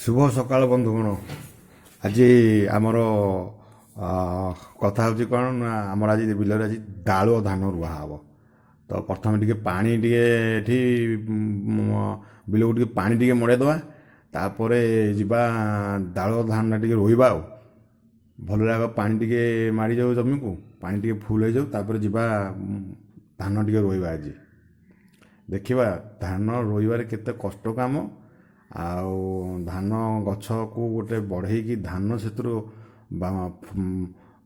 ଶୁଭ ସକାଳ ବନ୍ଧୁଗଣ। ଆଜି ଆମର କଥା ହେଉଛି କ'ଣ ନା, ଆମର ଆଜି ବିଲରେ ଆଜି ଦାଳୁଅ ଧାନ ରୁଆ ହେବ। ତ ପ୍ରଥମେ ଟିକେ ପାଣି ଟିକେ ଏଠି ବିଲକୁ ଟିକେ ପାଣି ଟିକେ ମଡ଼େଇଦେବା, ତାପରେ ଯିବା ଦାଳୁଅ ଧାନ ଟିକେ ରୋଇବା। ଆଉ ଭଲରେ ଆଗ ପାଣି ଟିକେ ମାଡ଼ିଯାଉ ଜମିକୁ, ପାଣି ଟିକେ ଫୁଲ୍ ହେଇଯାଉ, ତାପରେ ଯିବା ଧାନ ଟିକେ ରୋଇବା। ଆଜି ଦେଖିବା ଧାନ ରୋଇବାରେ କେତେ କଷ୍ଟ କାମ, ଆଉ ଧାନ ଗଛକୁ ଗୋଟେ ବଢ଼େଇକି ଧାନ ସେଥିରୁ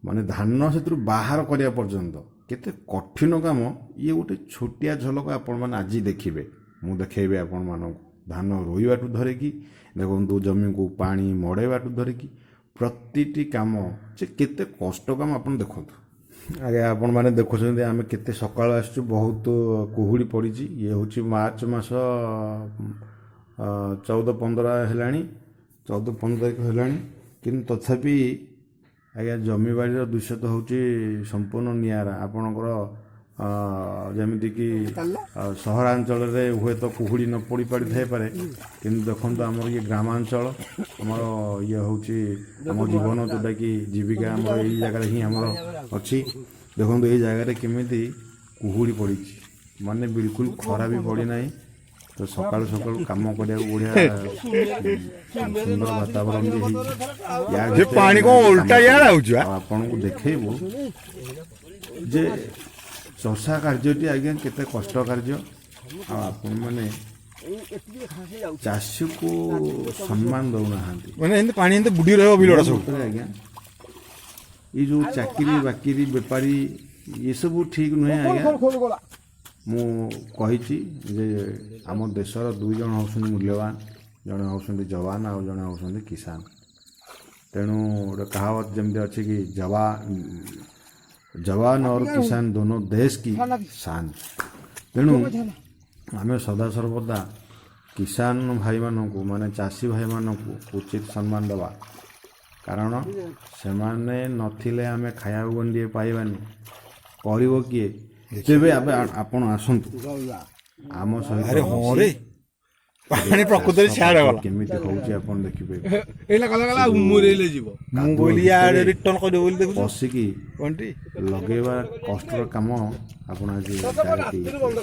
ମାନେ ଧାନ ସେଥିରୁ ବାହାର କରିବା ପର୍ଯ୍ୟନ୍ତ କେତେ କଠିନ କାମ। ଇଏ ଗୋଟେ ଛୋଟିଆ ଝଲକ ଆପଣମାନେ ଆଜି ଦେଖିବେ, ମୁଁ ଦେଖେଇବି ଆପଣମାନଙ୍କୁ। ଧାନ ରୋଇବାଠୁ ଧରିକି ଦେଖନ୍ତୁ ଜମିକୁ ପାଣି ମଡ଼େଇବାଠୁ ଧରିକି ପ୍ରତିଟି କାମ ଯେ କେତେ କଷ୍ଟ କାମ ଆପଣ ଦେଖନ୍ତୁ। ଆଜ୍ଞା, ଆପଣମାନେ ଦେଖୁଛନ୍ତି ଆମେ କେତେ ସକାଳୁ ଆସିଛୁ, ବହୁତ କୁହୁଡ଼ି ପଡ଼ିଛି। ଇଏ ହେଉଛି ମାର୍ଚ୍ଚ ମାସ 14-15 ହେଲାଣି, 14-15 ତାରିଖ ହେଲାଣି, କିନ୍ତୁ ତଥାପି ଆଜ୍ଞା ଜମିବାଡ଼ିର ଦୃଶ୍ୟ ତ ହେଉଛି ସମ୍ପୂର୍ଣ୍ଣ ନିଆରା। ଆପଣଙ୍କର ଯେମିତିକି ସହରାଞ୍ଚଳରେ ହୁଏତ କୁହୁଡ଼ି ନ ପଡ଼ି ପାରିଥାଇପାରେ, କିନ୍ତୁ ଦେଖନ୍ତୁ ଆମର ଇଏ ଗ୍ରାମାଞ୍ଚଳ, ଆମର ଇଏ ହେଉଛି ଆମ ଜୀବନ, ଯେଉଁଟାକି ଜୀବିକା ଆମର ଏଇ ଜାଗାରେ ହିଁ ଆମର ଅଛି। ଦେଖନ୍ତୁ ଏଇ ଜାଗାରେ କେମିତି କୁହୁଡ଼ି ପଡ଼ିଛି, ମାନେ ବିଲକୁଲ ଖରା ବି ପଡ଼ିନାହିଁ। ତ ସକାଳୁ ସକାଳୁ କାମ କରିବାକୁ ବଢ଼ିଆ ସୁନ୍ଦର ବାତାବରଣ ବି ହେଇଛି। ୟା ସେ ଭିତରେ ପାଣି ଆମେ କଣ ଆଜି ଓଲଟା କାମ ଇଆଡ଼େ କରିବୁ। ଆଉଛି ବା? ଆଉ ଆପଣଙ୍କୁ ଦେଖେଇବୁ ଯେ ଚଷା କାର୍ଯ୍ୟଟି ଆଜ୍ଞା କେତେ କଷ୍ଟ କାର୍ଯ୍ୟ। ଆଉ ଆପଣମାନେ ଚାଷୀକୁ ସମ୍ମାନ ଦେଉନାହାନ୍ତି। ମାନେ ଏମିତି ପାଣି ଏମିତି ବୁଡି ରହିବ ବିଲଟା ମୋ ସବୁ। ମତରେ ଆଜ୍ଞା ଏଇ ଯେଉଁ ଚାକିରି ବାକିରି ବେପାରୀ ଏସବୁ ଠିକ୍ ନୁହେଁ ଆଜ୍ଞା। ମୁଁ କହିଛି ଯେ ଆମ ଦେଶର ଦୁଇ ଜଣ ହେଉଛନ୍ତି ମୂଲ୍ୟବାନ, ଜଣେ ହେଉଛନ୍ତି ଯବାନ ଆଉ ଜଣେ ହେଉଛନ୍ତି କିଷାନ। ତେଣୁ ଗୋଟେ କାହାବତ ଯେମିତି ଅଛି କି जवान और किसान दोनों देश की शान। ତେଣୁ ଆମେ ସଦାସର୍ବଦା କିଷାନ ଭାଇମାନଙ୍କୁ, ମାନେ ଚାଷୀ ଭାଇମାନଙ୍କୁ ଉଚିତ ସମ୍ମାନ ଦେବା, କାରଣ ସେମାନେ ନଥିଲେ ଆମେ ଖାଇବାକୁ ଗଣ୍ଡିଏ ପାଇବାନି, କରିବ କିଏ? ତେବେ ଏବେ ଆପଣ ଆସନ୍ତୁ ଆମ ସହିତ ଆରେ ହଁ ମିଶି ରେ, ପାଣି ପ୍ରକୃତରେ ଚାଷ ସିଆଡ଼େ କାର୍ଯ୍ୟ ଗଲା। କେମିତି ହେଉଛି ଆପଣ ଦେଖିବେ। ଏଇନା ଗଲା ଗଲା ଉମୁରେଇଲେ ଯିବ। ମୁଁ କାଦୁଅ କହିଲି ଇଆଡ଼େ ଭିତରେ ରିଟର୍ନ କରିବ ବୋଲି ଦେଖୁଛୁ ପଶିକି କଣଟି। ଲଗେଇବା କଷ୍ଟର କାମ ଆପଣ ଆଜି ଡାଇରେକ୍ଟ ଦେଖନ୍ତୁ।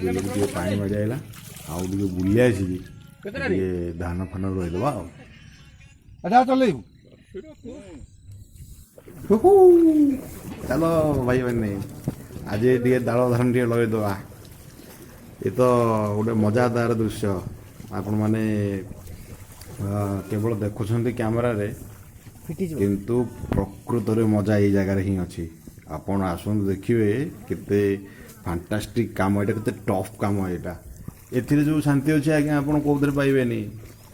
ବିଲକୁ ଟିକେ ପାଣି ମଜାଇଲା, ଆଉ ଟିକେ ବୁଲି ଆସିକି ଟିକେ ଧାନ ଫାନ ରୋଇଦେବା। ଆଉ ଆଚ୍ଛା, ଚଲେଇବୁ। ହୁହୁ, ଚାଲ ଭାଇମାନେ, ଆଜି ଟିକେ ଦାଳ ଧାନ ଟିକେ ଲଗେଇଦେବା। ଏ ତ ଗୋଟେ ମଜାଦାର ଦୃଶ୍ୟ। ଆପଣମାନେ କେବଳ ଦେଖୁଛନ୍ତି କ୍ୟାମେରାରେ, କିନ୍ତୁ ପ୍ରକୃତରେ ମଜା ଏଇ ଜାଗାରେ ହିଁ ଅଛି। ଆପଣ ଆସନ୍ତୁ, ଦେଖିବେ କେତେ ଫାଣ୍ଟାଷ୍ଟିକ୍ କାମ ଏଇଟା, କେତେ ଟଫ୍ କାମ ଏଇଟା। ଏଥିରେ ଯେଉଁ ଶାନ୍ତି ଅଛି ଆଜ୍ଞା, ଆପଣ କେଉଁଥିରେ ପାଇବେନି।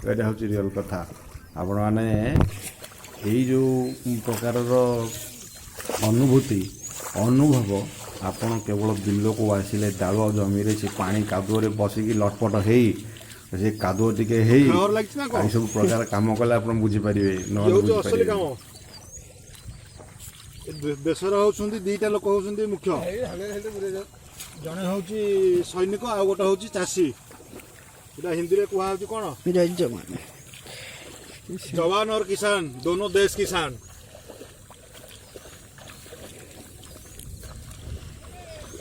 ଏଇଟା ହେଉଛି ରିଅଲ୍ କଥା। ଆପଣମାନେ ଏଇ ଯେଉଁ ପ୍ରକାରର ଅନୁଭୂତି ଅନୁଭବ ଆପଣ କେବଳ ବିଲକୁ ଆସିଲେ ଦାଳୁଆ ଜମିରେ ସେ ପାଣି କାଦୁଅରେ ପଶିକି ଲଟପଟ ହେଇ, ସେ କାଦୁଅ ଟିକେ ହେଇ ଫ୍ଲୋର ଲାଗିଛି ନା କଣ? ଏସବୁ ପ୍ରକାର କାମ କଲେ ଆପଣ ବୁଝିପାରିବେ, ଇଏ ନହେଲେ ହଉଛି ଅସଲି ବୁଝିପାରିବେନି। କାମ। ଏ ଦେଶର ହଉଛନ୍ତି ଦିଟା ଲୋକ ହଉଛନ୍ତି ମୁଖ୍ୟ, ଜଣେ ହଉଛି ସୈନିକ ଆଉ ଗୋଟେ ହଉଛି ଚାଷୀ। ଏଟା ହିନ୍ଦୀରେ କୁହାହଉଛି କଣ? जवान। जवान और किसान दोनों देश की शान।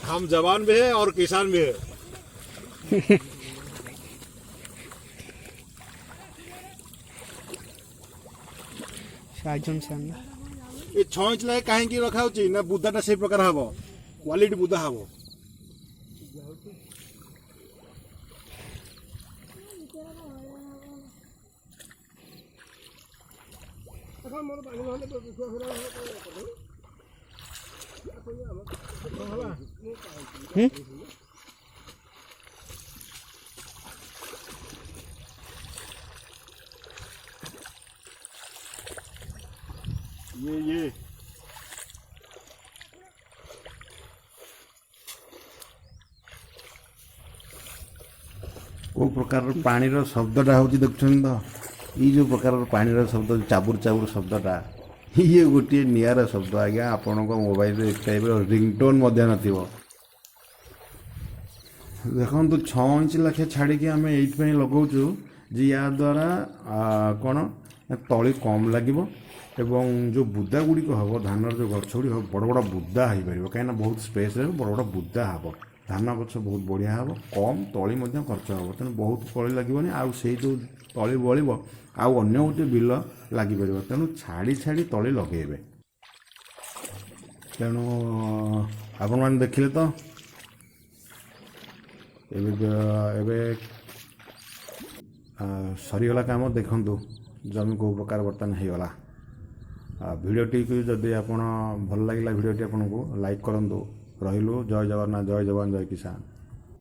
हम जवान भी है और किसान भी है। ସାଜନ ସାନ। ଏ 6 ଇଞ୍ଚ ଲାଗେ କାହିଁକି ରଖା ହଉଛି ନା, ବୁଦାଟା ସେଇ ପ୍ରକାର ହବ, କ୍ୱାଲିଟି ବୁଦା ହବ। ଇଏ କେଉଁ ପ୍ରକାରର ପାଣିର ଶବ୍ଦଟା ହେଉଛି ଦେଖୁଛନ୍ତି ତ? ଏଇ ଯେଉଁ ପ୍ରକାରର ପାଣିର ଶବ୍ଦ, ଚାବୁର ଚାବୁର ଶବ୍ଦଟା, ଇଏ ଗୋଟିଏ ନିଆରା ଶବ୍ଦ ଆଜ୍ଞା। ଆପଣଙ୍କ ମୋବାଇଲରେ ଏ ଟାଇପ୍ର ରିଙ୍ଗଟୋନ୍ ମଧ୍ୟ ନଥିବ। ଦେଖନ୍ତୁ, 6 ଇଞ୍ଚ ଲେଖେ ଛାଡ଼ିକି ଆମେ ଏଇଥିପାଇଁ ଲଗାଉଛୁ ଯେ ୟା ଦ୍ୱାରା କ'ଣ ନା ତଳି କମ୍ ଲାଗିବ ଏବଂ ଯେଉଁ ବୁଦା ଗୁଡ଼ିକ ହେବ, ଧାନର ଯେଉଁ ଗଛ ଗୁଡ଼ିକ ହେବ, ବଡ଼ ବଡ଼ ବୁଦା ହେଇପାରିବ। କାହିଁକିନା ବହୁତ ସ୍ପେସ୍ରେ ବଡ଼ ବଡ଼ ବୁଦା ହେବ, ଧାନ ଗଛ ବହୁତ ବଢ଼ିଆ ହେବ, କମ୍ ତଳି ମଧ୍ୟ ଖର୍ଚ୍ଚ ହେବ। ତେଣୁ ବହୁତ ତଳି ଲାଗିବନି ଆଉ ସେଇ ଯେଉଁ ତଳି ବଳିବ, ଆଉ ଅନ୍ୟ ଗୋଟିଏ ବିଲ ଲାଗିପାରିବ। ତେଣୁ ଛାଡ଼ି ଛାଡ଼ି ତଳି ଲଗେଇବେ। ତେଣୁ ଆପଣମାନେ ଦେଖିଲେ ତ, ଏବେ ସରିଗଲା କାମ। ଦେଖନ୍ତୁ ଜମି କେଉଁ ପ୍ରକାର ବର୍ତ୍ତମାନ ହେଇଗଲା। ଭିଡ଼ିଓଟିକୁ ଯଦି ଆପଣ ଭଲ ଲାଗିଲା ଭିଡ଼ିଓଟି ଆପଣଙ୍କୁ, ଲାଇକ୍ କରନ୍ତୁ। ରହିଲୁ, ଜୟ ଜଗନ୍ନାଥ, ଜୟ ଯବାନ, ଜୟ କିଷାନ।